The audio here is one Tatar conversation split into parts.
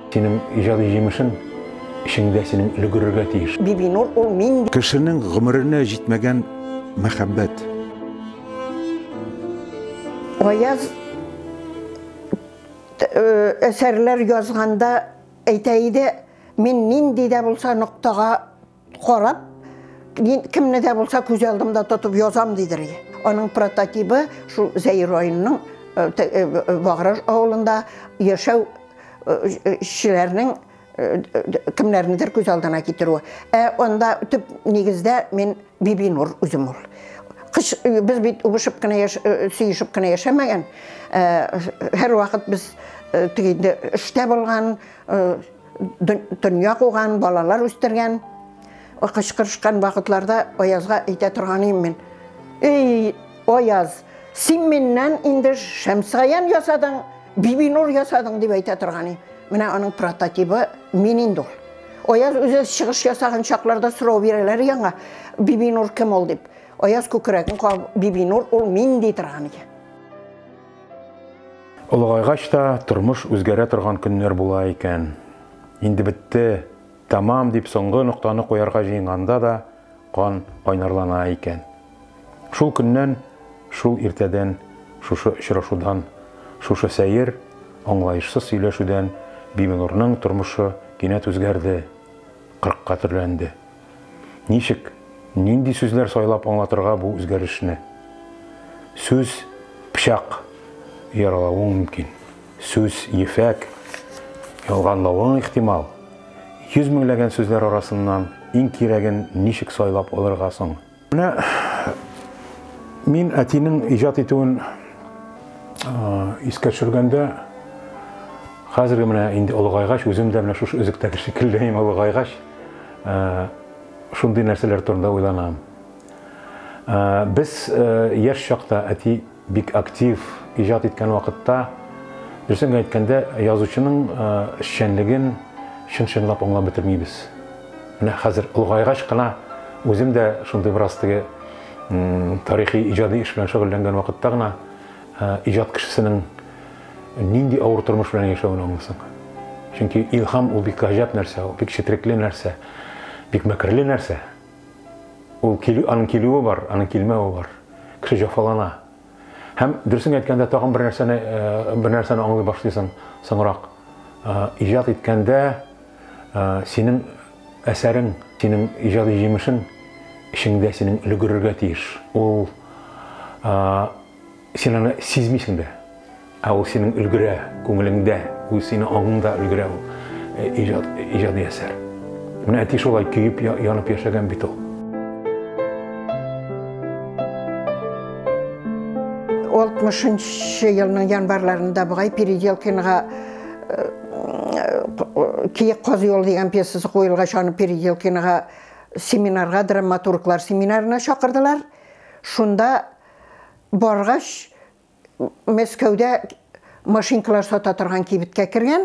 Синең иҗади җимешең эчеңдә синең өлгерергә тиеш. Бибинур ул мин. Кешенең гомеренә җитмәгән мәхәббәт. Гаяз әсәрләр язганда әйтә иде, мин нинди дә булса ноктага карап, кемне дә булса күз алдымда тотып язам дидер. Аның прототибы шул Зәй районының Баграж авылында яшәү кешеләрнең кемнәрнедер күз алдына китерүе. Ә анда төп нигездә мин Бибинур үзем ул. Кыш, без бит үбешеп кенә яш, сөешеп кенә яшәмәгән. Һәрвакыт без теге инде эштә булган, дөнья куган, балалар үстергән. Кычкырышкан вакытларда Аязга әйтә торган идем мин. Эй, Аяз, син миннән инде Шәмсегаян ясадың, Бибинур ясадың дип әйтә торган идем. Менә аның прототибы мин инде ул. Аяз үзе чыгыш ясаган чакларда сорау бирәләр яңа, Бибинур кем ул дип. Аяз күкрәген кагып, Бибинур ул мин ди торган иде. Олыгайгач та тормыш үзгәрә торган көннәр була икән. Инде бетте, тәмам дип соңгы ноктаны куярга җыенганда да кан кайнарлана икән. Шул көннән, шул иртәдән, шушы очрашудан, шушы сәер, аңлаешсыз сөйләшүдән Бибинурның тормышы кинәт үзгәрде, кырыкка төрләнде. Ничек, нинди сүзләр сайлап аңлатырга бу үзгәрешне? Сүз пычак, яралавың мөмкин. Сүз ефәк, ялганлавың ихтимал. Йөз меңләгән сүзләр арасыннан иң кирәген ничек сайлап алырга соң? Менә мин әтинең иҗат итүен искә төшергәндә, хәзерге менә инде олыгайгач, үзем дә менә шушы өзектәге шикелле олыгайгач, шундый нәрсәләр турында уйланам. Без яшь чакта әти бик актив иҗат иткән вакытта, дөресен генә әйткәндә, язучының эшчәнлеген чын-чынлап аңлап бетермибез. Менә хәзер олыгайгач кына үзем дә шундый бераз теге тарихи иҗади эш белән шөгыльләнгән вакытта гына иҗат кешесенең нинди авыр тормыш белән яшәвен аңлыйсың. Чөнки илһам ул бик гаҗәп нәрсә, ул бик четерекле нәрсә, бик мәкерле нәрсә. Ул килү, аның килүе бар, аның килмәве бар. Кеше җафалана. Һәм дөресен әйткәндә тагын бер нәрсәне, бер нәрсәне аңлый башлыйсың соңрак. Иҗат иткәндә синең әсәрең, синең иҗади җимешең эчеңдә синең өлгерергә тиеш. Ул син аны сизмисең дә. Ә ул синең өлгерә күңелеңдә, ул синең аңыңда өлгерә ул иҗат, иҗади әсәр. Менә әти шулай көеп янып яшәгән бит ул. 60 елның январьларында бугай Переделкинга Киек каз юлы дигән пьесасы куелгач, аны Переделкинга семинарга, драматурглар семинарына чакырдылар. Шунда баргач, Мәскәүдә машинкалар сата торган кибеткә кергән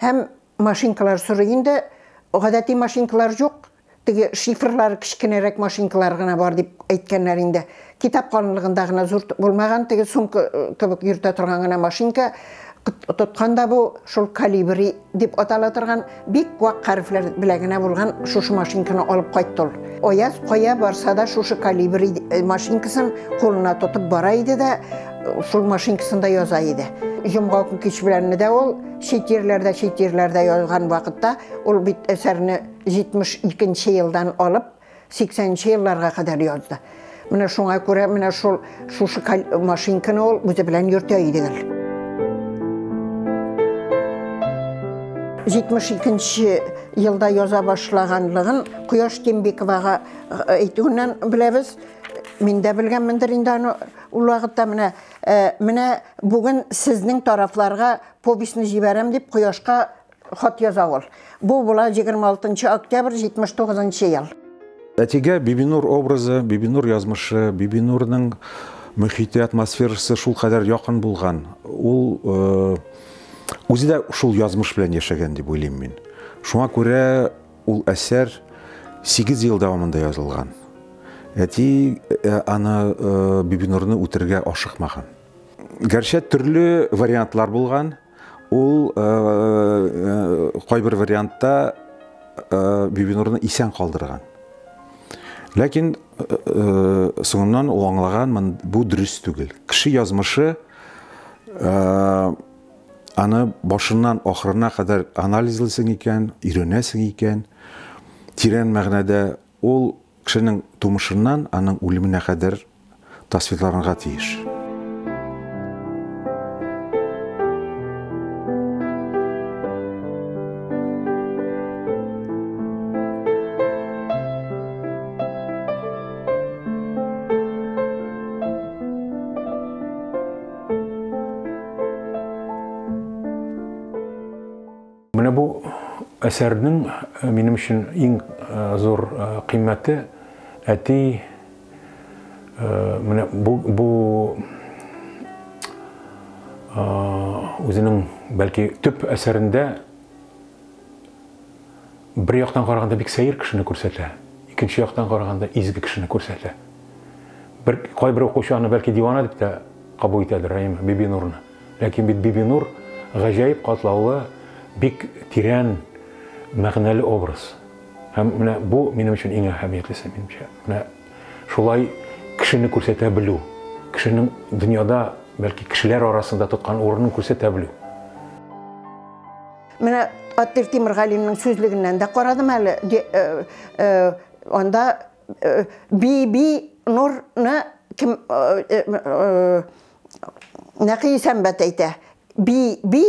һәм машинкалар сорый инде. Гадәти машинкалар юк, теге шифрлары кечкенәрәк машинкалар гына бар дип әйткәннәр инде. Китап калынлыгында гына зур булмаган теге сумка кебек йөртә торган гына машинка тоткан да бу шул калибри дип атала торган бик вак хәрефләр белән генә булган шушы машинканы алып кайтты ул. Аяз кая барса да шушы калибри машинкасын кулына тотып бара иде дә шул машинкасында яза иде. Җомга көн кич белән дә ул чит җирләрдә, чит җирләрдә язган вакытта ул бит әсәрне 72 елдан алып 80 елларга кадәр язды. Менә шуңа күрә менә шул шушы машинканы ул үзе белән йөртә иде гел. 72 елда яза башлаганлыгын Кояш Тимбиковага әйтүеннән беләбез. Мин дә белгәнмендер инде аны ул вакытта. Менә менә бүген сезнең тарафларга повестьны җибәрәм дип Кояшка хат яза ул. Бу була 26 октябрь 79 ел. Әтигә Бибинур образы, Бибинур язмышы, Бибинурның мөхите, атмосферасы шул кадәр якын булган. Ул үзе дә шул язмыш белән яшәгән дип уйлыйм мин. Шуңа күрә ул әсәр 8 ел дәвамында язылган. Әти аны Бибинурны үтерергә ашыкмаган. Гәрчә төрле вариантлар булган. Ул кайбер вариантта Бибинурны исән калдырган. Ләкин соңыннан ул аңлаган, бу дөрес түгел. Кеше язмышы аны башыннан ахырына кадәр анализлыйсың икән, өйрәнәсең икән, тирән мәгънәдә ул кешенең тумышыннан аның үлеменә кадәр тасвирланырга тиеш. Менә бу әсәрнең минем өчен иң зур кыйммәте әти менә бу үзенең бәлки төп әсәрендә бер яктан караганда бик сәер кешене күрсәтә, икенче яктан караганда изге кешене күрсәтә. Бер кайбер укучы аны бәлки дивана дип тә кабул итәдер, әйеме, Бибинурны. Ләкин бит Бибинур гаҗәеп катлаулы, бик тирән мәгънәле образ. Һәм менә бу минем өчен иң әһәмиятлесе, минемчә. Менә шулай кешене күрсәтә белү, кешенең дөньяда, бәлки кешеләр арасында тоткан урынын күрсәтә белү. Менә Аттир Тимергалинның сүзлегеннән дә карадым әле. Анда Биби Нурны кем Нәкый Исәнбәт әйтә. Би-би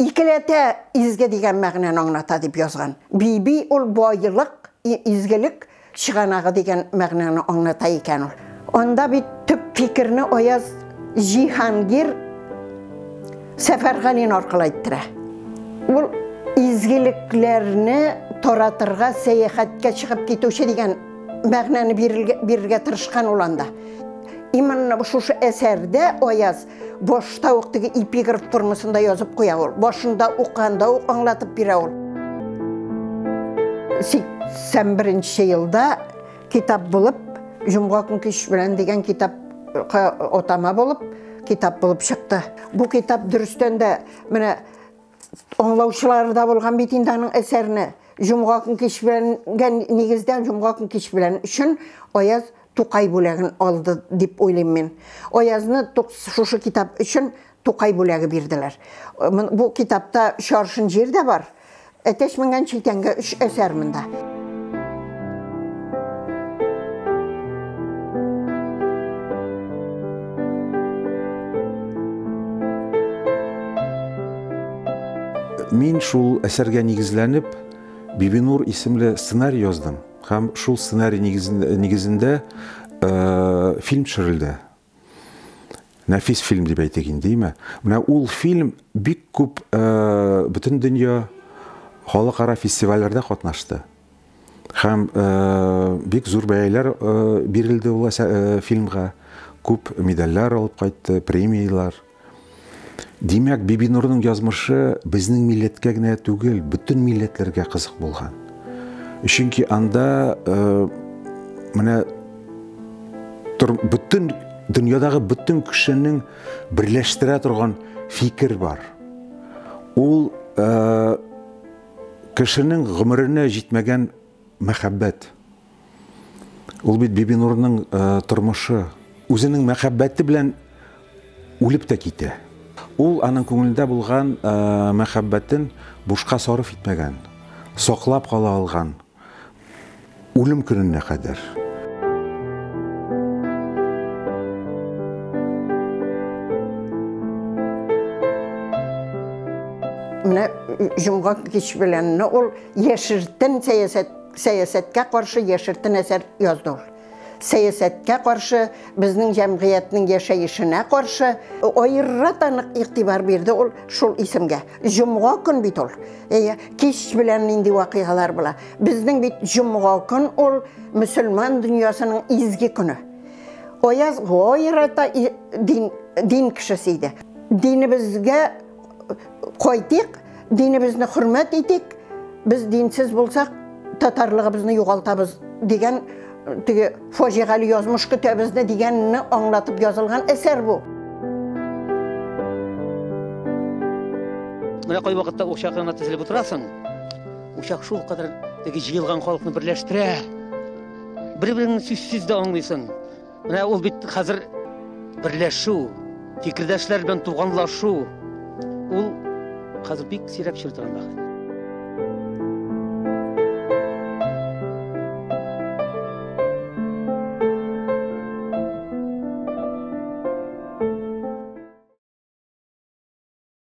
икеләтә изге дигән мәгънәне аңлата дип язган. Би-би ул байлык, изгелек чыганагы дигән мәгънәне аңлата икән ул. Анда бит төп фикерне Аяз Җиһангир Сәфәргалин аркылы әйттерә. Ул изгелекләрне таратырга сәяхәткә чыгып китүче дигән мәгънәне бирергә тырышкан ул анда. Именно шушы әсәрдә Аяз башта ук теге эпиграф формасында язып куя ул. Башында укыганда ук аңлатып бирә ул. 81 елда китап булып, Җомга көн кич белән дигән китапка атама булып, китап булып чыкты. Бу китап дөрестән дә менә аңлаучылары да булган бит инде аның әсәрне. Җомга көн кич белән нигездән Җомга көн кич белән өчен Аяз Тукай бүләген алды дип уйлыйм мин. Аязны шушы китап өчен Тукай бүләге бирделәр. Бу китапта Чаршын җир дә бар. Әтәч менгән читәнгә 3 әсәр монда. Мин шул әсәргә нигезләнеп Бибинур исемле сценарий яздым. Һәм шул сценарий нигезендә фильм төшерелде. Нәфис фильм дип әйтик инде, димме? Менә ул фильм бик күп бөтен дөнья халыкара фестивальләрдә катнашты. Һәм бик зур бәяләр бирелде ул фильмга. Күп медальләр алып кайтты, премияләр. Димәк, Бибинурның язмышы безнең милләткә генә түгел, бөтен милләтләргә кызык булган. Чөнки анда менә бөтен дөньядагы бөтен кешенең берләштерә торган фикер бар. Ул кешенең гомеренә җитмәгән мәхәббәт. Ул бит Бибинурның тормышы, үзенең мәхәббәте белән үлеп тә китә. Ул аның күңелендә булган мәхәббәтен бушка сарыф итмәгән, саклап кала алган үлем көненә кадәр. Менә җомга кич белән ул яшертен сәясәткә каршы яшертен әсәр язды ул. Сәясәткә каршы, безнең җәмгыятьнең яшәешенә каршы аерата нык игътибар бирде ул шул исемгә. Җомга көн бит ул. Кич белән нинди вакыйгалар була. Безнең бит җомга көн ул мөселман дөньясының изге көне. Аяз аерата дин кешесе иде. Динебезгә кайтыйк, динебезне хөрмәт итик, без динсез булсак, татарлыгыбызны югалтабыз дигән теге фаҗигале язмыш көтә безне дигәнне аңлатып язылган әсәр бу. Менә кайвакытта учак янына тезелеп утырасың. Учак шул кадәр теге җыелган халыкны берләштерә. Бер-береңне сүзсез дә аңлыйсың. Менә ул бит хәзер берләшү, фикердәшләр белән туганлашу. Ул хәзер бик сирәк очрый торган бәхет.